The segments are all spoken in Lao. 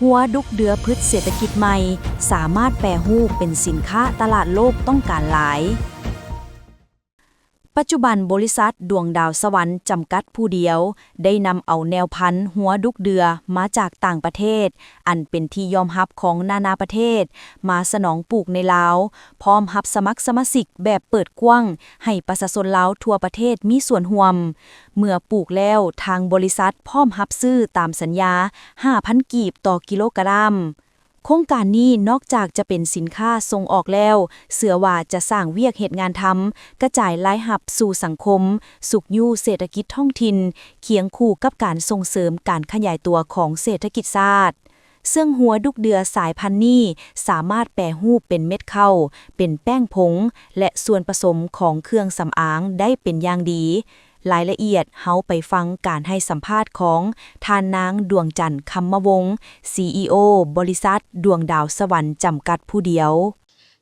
ຫົວດຸກເດືອພືດເສດຖະກິດໃໝ່ ສາມາດແປຮູບເປັນສິນຄ້າຕະຫຼາດໂລກຕ້ອງການຫຼາຍ. ປັດຈຸບັນບໍລິສັດດວງດາວສະຫວັນຈຳກັດຜູ້ດຽວ ໄດ້ນຳເອົາແນວພັນຫົວດຸກເດືອມາຈາກຕ່າງປະເທດ ອັນເປັນທີ່ຍອມຮັບຂອງນານາປະເທດ ມາສະໜອງປູກໃນລາວ, ພ້ອມຮັບສະໝັກສະມາຊິກແບບເປີດກວ້າງ ໃຫ້ປະຊາຊົນລາວທົ່ວປະເທດມີສ່ວນຮ່ວມ. ເມື່ອປູກແລ້ວ, ທາງບໍລິສັດພ້ອມຮັບຊື້ຕາມສັນຍາ ຫ້າພັນກີບຕໍ່ກິໂລກຣາມ. ໂຄງການນີ້ນອກຈາກຈະເປັນສິນຄ້າສົ່ງອອກແລ້ວ, ເຊື່ອວ່າຈະສ້າງວຽກເຮັດງານທຳ, ກະຈາຍລາຍຮັບສູ່ສັງຄົມ, ຊຸກຍູ້ເສດຖະກິດທ້ອງຖິ່ນ, ຄຽງຄູ່ກັບການສົ່ງເສີມການຂະຫຍາຍຕົວຂອງເສດຖະກິດຊາດ. ເຊິ່ງຫົວດຸກເດືອສາຍພັນນີ້ສາມາດແປຮູບເປັນເມັດເຂົ້າ, ເປັນແປ້ງຜົງ ແລະ ສ່ວນປະສົມຂອງເຄື່ອງສຳອາງໄດ້ເປັນຢ່າງດີ. ລາຍລະອຽດ, ເຮົາໄປຟັງການໃຫ້ສຳພາດຂອງທ່ານນາງ ດວງຈັນ ຄຳມະວົງ, ຊີອີໂອ ບໍລິສັດດວງດາວສະຫວັນຈຳກັດຜູ້ດຽວ.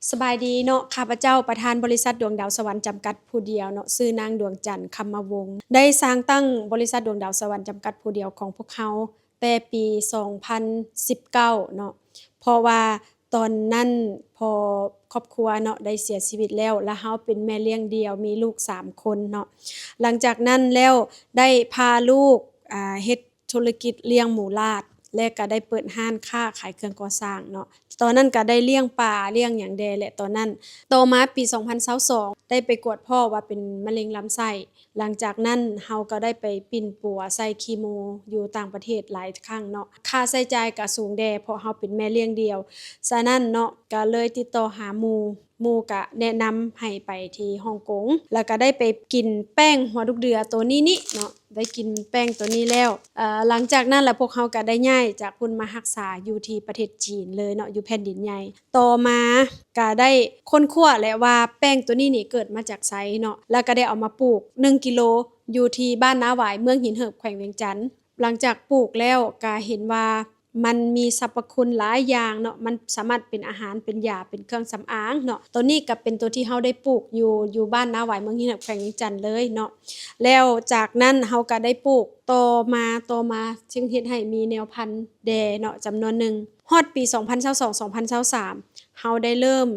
ສະບາຍດີເນາະ, ຂ້າພະເຈົ້າປະທານບໍລິສັດດວງດາວສະຫວັນຈຳກັດຜູ້ດຽວເນາະ, ຊື່ນາງ ດວງຈັນ ຄຳມະວົງ, ໄດ້ສ້າງຕັ້ງບໍລິສັດດວງດາວສະຫວັນຈຳກັດຜູ້ດຽວຂອງພວກເຮົາ ແຕ່ປີສອງພັນສິບເກົ້າເນາະ, ເພາະວ່າຕອນນັ້ນພໍ່ຄອບຄົວເນາະໄດ້ເສຍຊີວິດແລ້ວ ແລະ ເຮົາເປັນແມ່ລ້ຽງດ່ຽວ ມີລູກສາມຄົນເນາະ. ຫຼັງຈາກນັ້ນແລ້ວໄດ້ພາລູກ ອ່າ ເຮັດທຸລະກິດລ້ຽງໝູລາດ ແລະ ກະໄດ້ເປີດຮ້ານຄ້າຂາຍເຄື່ອງກໍ່ສ້າງເນາະ. ຕອນນັ້ນກະໄດ້ລ້ຽງປາລ້ຽງຫຍັງແດ່ແຫຼະຕອນນັ້ນ. ຕໍ່ມາປີສອງພັນຊາວສອງ ໄດ້ໄປກວດພໍ້ວ່າເປັນມະເຮັງລຳໄສ້. ຫຼັງຈາກນັ້ນເຮົາກໍໄດ້ໄປປິ່ນປົວໃສ່ຄີໂມຢູ່ຕ່າງປະເທດຫຼາຍຄັ້ງເນາະ. ຄ່າໃຊ້ຈ່າຍກໍສູງແດ່ ເພາະເຮົາເປັນແມ່ລ້ຽງດ່ຽວ. ສະນັ້ນເນາະ ກໍເລີຍຕິດຕໍ່ຫາໝູ່, ໝູ່ກໍແນະນຳໃຫ້ໄປທີ່ຮົງກົງ ແລ້ວກໍໄດ້ໄປກິນແປ້ງຫົວດຸກເດືອໂຕນີ້ນີ້ເນາະ, ໄດ້ກິນແປ້ງໂຕນີ້ແລ້ວ ເອີ ຫຼັງຈາກນັ້ນລະພວກເຮົາກໍໄດ້ຍ້າຍຈາກພຸ້ນມາຮັກສາຢູ່ທີ່ປະເທດຈີນເລີຍເນາະ, ຢູ່ແຜ່ນດິນໃຫຍ່. ຕໍ່ມາກະໄດ້ຄົ້ນຄວ້າແຫຼະວ່າແປ້ງໂຕນີ້ນີ້ເກີດມາຈາກໃສເນາະ, ແລ້ວກະໄດ້ເອົາມາປູກໜຶ່ງກິໂລຢູ່ທີ່ບ້ານນາຫວາຍ ເມືອງຫີນເຫີບ ແຂວງວຽງຈັນ. ຫຼັງຈາກປູກແລ້ວກະເຫັນວ່າມັນມີສັບພະຄຸນຫຼາຍຢ່າງເນາະ, ມັນສາມາດເປັນອາຫານ, ເປັນຢາ, ເປັນເຄື່ອງສຳອາງເນາະ. ໂຕນີ້ກະເປັນໂຕທີ່ເຮົາໄດ້ປູກຢູ່, ຢູ່ບ້ານນາຫວາຍ ເມືອງຫີນເຫີບ ແຂວງວຽງຈັນເລີຍເນາະ. ແລ້ວຈາກນັ້ນເຮົາກະໄດ້ປູກຕໍ່ມາ, ຕໍ່ມາຈຶ່ງເຮັດໃຫ້ມີແນວພັນແດ່ເນາະ ຈຳນວນໜຶ່ງ. ຮອດປີສອງພັນຊາວສອງ ສອງພັນຊາວສາມ ເຮົາໄດ້ເລີ່ມ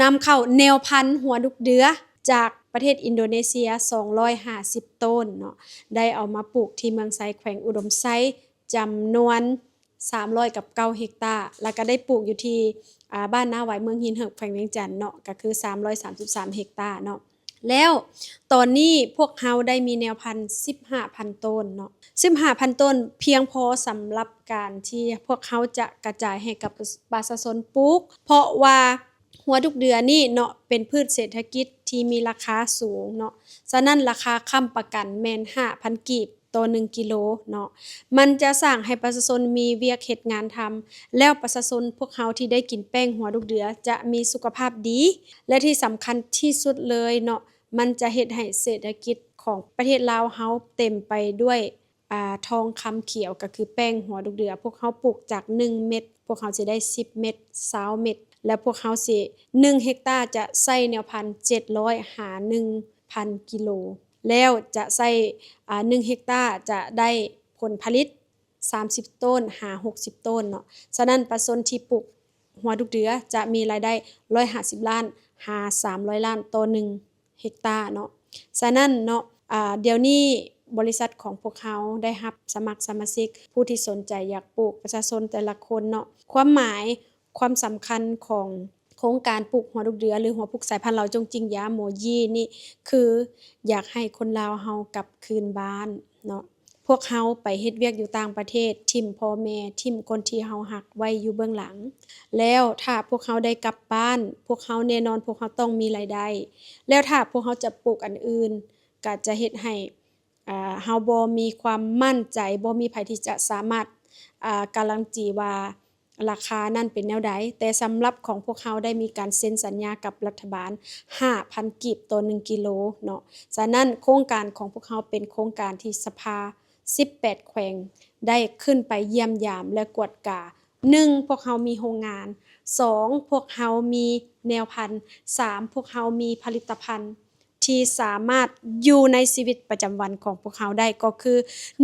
ນຳເຂົ້າແນວພັນຫົວດຸກເດືອຈາກປະເທດອິນໂດເນເຊຍ ສອງຮ້ອຍຫ້າສິບໂຕນເນາະ, ໄດ້ເອົາມາປູກທີ່ເມືອງໄຊ ແຂວງອຸດົມໄຊ ຈຳນວນສາມຮ້ອຍກັບເກົ້າເຮັກຕາ, ແລ້ວກະໄດ້ປູກຢູ່ທີ່ ອາ ບ້ານນາຫວາຍ ເມືອງຫີນເຫີບ ແຂວງວຽງຈັນເນາະ, ກະຄືສາມຮ້ອຍສາມສິບສາມເຮັກຕາເນາະ. ແລ້ວຕອນນີ້ພວກເຮົາໄດ້ມີແນວພັນສິບຫ້າພັນໂຕນເນາະ, ສິບຫ້າພັນໂຕນພຽງພໍສຳລັບການທີ່ພວກເຮົາຈະກະຈາຍໃຫ້ກັບປະຊາຊົນປູກ, ເພາະວ່າຫົວດຸກເດືອນີ້ເນາະ ເປັນພືດເສດຖະກິດທີ່ມີລາຄາສູງເນາະ, ສະນັ້ນລາຄາຄ້ຳປະກັນແມ່ນຫ້າພັນກີບຕໍ່ໜຶ່ງກິໂລເນາະ. ມັນຈະສ້າງໃຫ້ປະຊາຊົນມີວຽກເຮັດງານທຳ, ແລ້ວປະຊາຊົນພວກເຮົາທີ່ໄດ້ກິນແປ້ງຫົວດຸກເດືອຈະມີສຸຂະພາບດີ ແລະ ທີ່ສຳຄັນທີ່ສຸດເລີຍເນາະ ມັນຈະເຮັດໃຫ້ເສດຖະກິດຂອງປະເທດລາວເຮົາເຕັມໄປດ້ວຍ ອາ ທອງຄຳຂຽວ ກໍຄືແປ້ງຫົວດຸກເດືອ. ພວກເຮົາປູກຈາກໜຶ່ງເມັດ ພວກເຮົາຊິໄດ້ສິບເມັດ ຊາວເມັດ ແລະ ພວກເຮົາຊິ ໜຶ່ງເຮັກຕາຈະໃຊ້ແນວພັນເຈັດຮ້ອຍຫາໜຶ່ງພັນກິໂລ, ແລ້ວຈະໃຊ້ ອາ ໜຶ່ງເຮັກຕາຈະໄດ້ຜົນຜະລິດສາມສິບໂຕນຫາຫົກສິບໂຕນເນາະ. ສະນັ້ນປະຊາຊົນທີ່ປູກຫົວດຸກເດືອຈະມີລາຍໄດ້ຮ້ອຍຫ້າສິບລ້ານຫາສາມຮ້ອຍລ້ານຕໍ່ໜຶ່ງ ເຮັກຕາເນາະ. ສະນັ້ນເນາະ ອາ ດຽວນີ້ບໍລິສັດຂອງພວກເຮົາໄດ້ຮັບສະໝັກສະມາຊິກຜູ້ທີ່ສົນໃຈຢາກປູກ, ປະຊາຊົນແຕ່ລະຄົນເນາະ. ຄວາມໝາຍ, ຄວາມສຳຄັນຂອງໂຄງການປູກຫົວດຸກເດືອ ຫຼື ຫົວພຸກສາຍພັນລາວ ຈົ່ງຈິງຢາ ໂມຢີ ນີ້ ຄືຢາກໃຫ້ຄົນລາວເຮົາກັບຄືນບ້ານເນາະ. ພວກເຮົາໄປເຮັດວຽກຢູ່ຕ່າງປະເທດ, ຖິ້ມພໍ່ແມ່, ຖິ້ມຄົນທີ່ເຮົາຮັກໄວ້ຢູ່ເບື້ອງຫຼັງ. ແລ້ວຖ້າພວກເຮົາໄດ້ກັບບ້ານ, ພວກເຮົາແນ່ນອນພວກເຮົາຕ້ອງມີລາຍໄດ້. ແລ້ວຖ້າພວກເຮົາຈະປູກອັນອື່ນ, ກະຈະເຮັດໃຫ້ ເຮົາບໍ່ມີຄວາມໝັ້ນໃຈ, ບໍ່ມີໃຜທີ່ຈະສາມາດ ກາຣັນຕີວ່າ ລາຄານັ້ນເປັນແນວໃດ, ແຕ່ສຳລັບຂອງພວກເຮົາໄດ້ມີການເຊັນສັນຍາກັບລັດຖະບານ ຫ້າພັນກີບຕໍ່ໜຶ່ງກິໂລເນາະ. ສະນັ້ນໂຄງການຂອງພວກເຮົາເປັນໂຄງການທີ່ສະພາສິບແປດແຂວງໄດ້ຂຶ້ນໄປຢ້ຽມຢາມ ແລະ ກວດກາ. ໜຶ່ງ ພວກເຮົາມີໂຮງງານ, ສອງ ພວກເຮົາມີແນວພັນ, ສາມ ພວກເຮົາມີຜະລິດຕະພັນ ທີ່ສາມາດຢູ່ໃນຊີວິດປະຈຳວັນຂອງພວກເຮົາໄດ້ ກໍຄື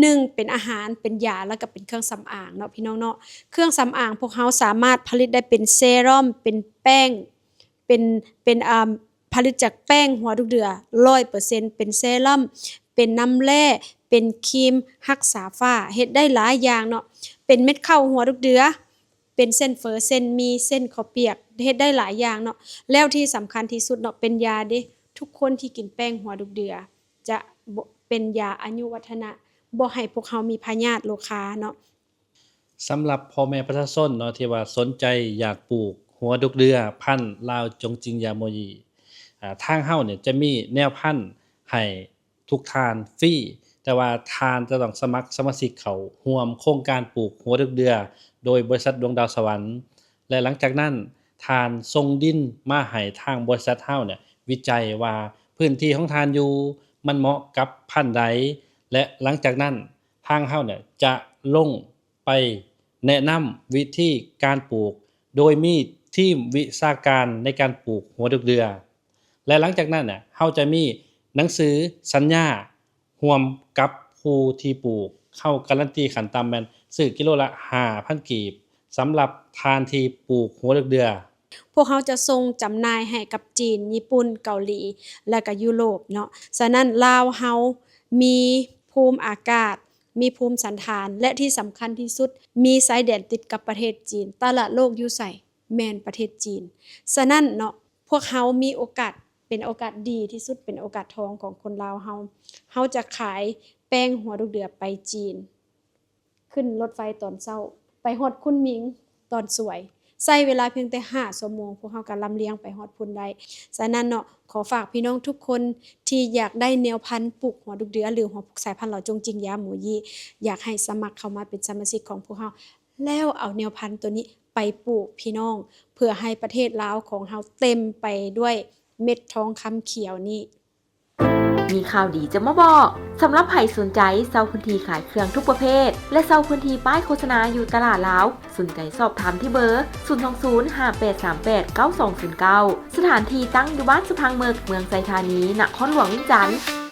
ໜຶ່ງ ເປັນອາຫານ ເປັນຢາ ແລ້ວກໍເປັນເຄື່ອງສຳອາງເນາະ ພີ່ນ້ອງເນາະ. ເຄື່ອງສຳອາງພວກເຮົາສາມາດຜະລິດໄດ້ເປັນເຊຣອມ ເປັນແປ້ງ ເປັນ ເປັນ ອ່າ ຜະລິດຈາກແປ້ງຫົວດູກເດືອຮ້ອຍເປີເຊັນ ເປັນເຊຣອມ ເປັນນ້ຳແຮ່ ເປັນຄຣີມຮັກສາຝ້າ ເຮັດໄດ້ຫຼາຍຢ່າງເນາະ. ເປັນເມັດເຂົ້າຫົວດູກເດືອ ເປັນເສັ້ນເຝີ ເສັ້ນໝີ່ ເສັ້ນເຂົ້າປຽກ ເຮັດໄດ້ຫຼາຍຢ່າງເນາະ. ແລ້ວທີ່ສຳຄັນທີ່ສຸດເນາະ ເປັນຢາເດ້ ທຸກຄົນທີ່ກິນແປ້ງຫົວດູກເດືອ ຈະບໍ່ ເປັນຢາອາຍຸວັດທະນະ ບໍ່ໃຫ້ພວກເຮົາມີພະຍາດໂລຄາເນາະ. ສຳລັບພໍ່ແມ່ປະຊາຊົນເນາະ ທີ່ວ່າສົນໃຈຢາກປູກຫົວດູກເດືອພັນລາວຈົງຈິງຢາໂມຢີ ອ່າ ທາງເຮົາເນຍຈະມີແນວພັນໃຫ້ ທຸກທ່ານຟຣີ, ແຕ່ວ່າທ່ານຈະຕ້ອງສະໝັກສະມາຊິກເຂົ້າຮ່ວມໂຄງການປູກຫົວດູກເດືອໂດຍບໍລິສັດດວງດາວສະຫວັນ ແລະ ຫຼັງຈາກນັ້ນທ່ານສົ່ງດິນມາໃຫ້ທາງບໍລິສັດເຮົາເນຍວິໄຈວ່າພື້ນທີ່ຂອງທ່ານຢູ່ມັນເໝາະກັບພັນໃດ ແລະ ຫຼັງຈາກນັ້ນທາງເຮົາເນຍຈະລົງ ໄປແນະນຳວິທີການປູກ ໂດຍມີທີມວິຊາການໃນການປູກຫົວດົກເດືອ ແລະ ຫຼັງຈາກນັ້ນນະ ເຮົາຈະມີໜັງສືສັນຍາຮ່ວມກັບຜູ້ທີ່ປູກ. ເຮົາກາລັນຕີຂັ້ນຕ່ຳແມ່ນຊື້ກິໂລລະຫ້າພັນກີບ ສຳລັບທ່ານທີ່ປູກຫົວດົກເດືອ. ພວກເຮົາຈະສົ່ງຈຳໜ່າຍໃຫ້ກັບຈີນ, ຍີ່ປຸ່ນ, ເກົາຫຼີ ແລະກະຢູໂຣບເນາະ. ສະນັ້ນລາວເຮົາມີພູມອາກາດ ມີພູມສັນຖານ ແລະ ທີ່ສຳຄັນທີ່ສຸດ ມີຊາຍແດນຕິດກັບປະເທດຈີນ. ຕະຫຼາດໂລກຢູ່ໃສ? ແມ່ນປະເທດຈີນ. ສະນັ້ນເນາະ ພວກເຮົາມີໂອກາດ, ເປັນໂອກາດດີທີ່ສຸດ, ເປັນໂອກາດທອງຂອງຄົນລາວເຮົາ. ເຮົາຈະຂາຍແປ້ງຫົວດົກເດືອໄປຈີນ, ຂຶ້ນລົດໄຟຕອນເຊົ້າ ໄປຮອດຄຸນໝິງຕອນສວຍ. ໃຊ້ເວລາພຽງແຕ່ຫ້າຊົ່ວໂມງ ພວກເຮົາກໍລຳລຽງໄປຮອດພຸ້ນໄດ້. ສະນັ້ນເນາະ ຂໍຝາກພີ່ນ້ອງທຸກຄົນທີ່ຢາກໄດ້ແນວພັນປູກຫົວດຸກເດືອ ຫຼື ຫົວຜູກສາຍພັນລາວຈົງຈິງຢາໝູຢີ ຢາກໃຫ້ສະໝັກເຂົ້າມາເປັນສະມາຊິກຂອງພວກເຮົາ ແລ້ວເອົາແນວພັນໂຕນີ້ໄປປູກພີ່ນ້ອງ ເພື່ອໃຫ້ປະເທດລາວຂອງເຮົາເຕັມໄປດ້ວຍເມັດທອງຄຳຂຽວນີ້. ມີຂ່າວດີຈະມາບອກ. ສຳລັບໃຜສົນໃຈເຊົ່າພື້ນທີ່ຂາຍເຄື່ອງທຸກປະເພດ ແລະ ເຊົ່າພື້ນທີ່ປ້າຍໂຄສະນາຢູ່ຕະຫຼາດລາວ, ສົນໃຈສອບຖາມທີ່ເບີ ສູນສອງສູນ ຫ້າແປດສາມແປດ ເກົ້າສອງສູນເກົ້າ. ສະຖານທີ່ຕັ້ງຢູ່ບ້ານສະພັງເໝິກ, ເມືອງໄຊທານີ, ນະຄອນຫຼວງວຽງຈັນ.